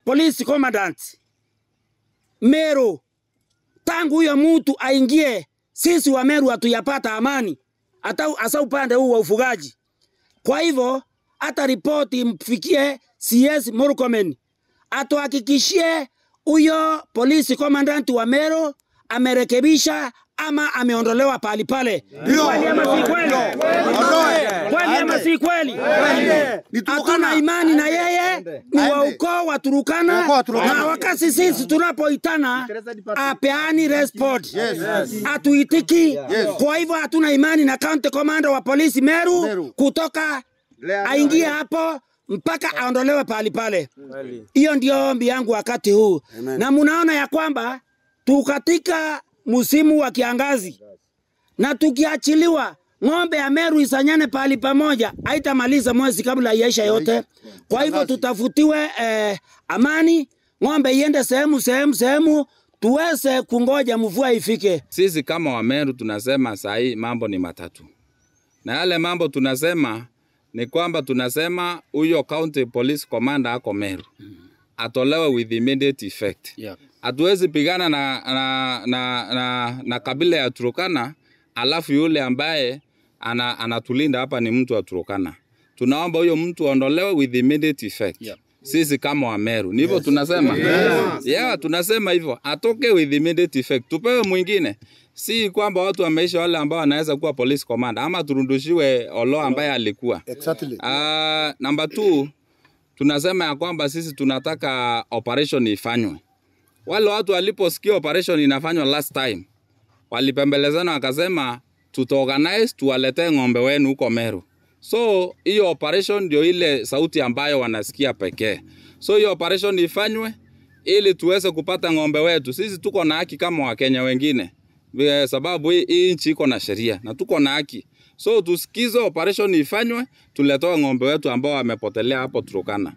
Police Commandant Meru, tangu huyo mtu aingie, sisi wa Meru hatujapata amani, hata hasa upande huu wa ufugaji. Kwa hivyo hata ripoti imfikie CS Murkomen, atuhakikishie huyo polisi commandant wa Meru amerekebisha ama ameondolewa pahali pale. Kweli ama si kweli? Kweli ama si kweli? Hatuna imani na yeye, ni wa ukoo wa Turukana, na wakati sisi tunapoitana apeani respond, hatuitiki. Kwa hivyo hatuna imani na county commander wa polisi Meru kutoka aingie hapo mpaka aondolewe pahali pale. Hiyo ndio ombi yangu wakati huu. Na munaona ya kwamba tu katika msimu wa kiangazi, na tukiachiliwa ng'ombe ya Meru isanyane pahali pamoja haitamaliza mwezi kabla yaisha yote. Kwa hivyo tutafutiwe amani, ng'ombe iende sehemu sehemu sehemu, tuweze kungoja mvua ifike. Sisi kama Wameru tunasema saa hii mambo ni matatu, na yale mambo tunasema ni kwamba tunasema huyo county police commander ako Meru atolewe with immediate effect. Hatuwezi pigana na kabila ya Turkana alafu yule ambaye anatulinda hapa ni mtu wa Turkana. Tunaomba huyo mtu aondolewe with immediate effect. Sisi kama Wameru ni hivyo tunasema. Yeah, tunasema hivyo, atoke with immediate effect, tupewe mwingine. Si kwamba watu wameisha wale ambao wanaweza kuwa police commander ama turudishiwe Olo ambaye alikuwa. Number 2, tunasema ya kwamba sisi tunataka operation ifanywe. Wale watu waliposikia operation inafanywa last time, walipembelezana wakasema tutaorganize tuwaletee ng'ombe wenu huko Meru. So hiyo operation ndio ile sauti ambayo wanasikia pekee. So hiyo operation ifanywe ili tuweze kupata ng'ombe wetu. Sisi tuko na haki kama Wakenya wengine, sababu hii nchi iko na sheria na tuko na haki. So tusikize operation ifanywe, tuletoe ng'ombe wetu ambao wamepotelea hapo Turkana.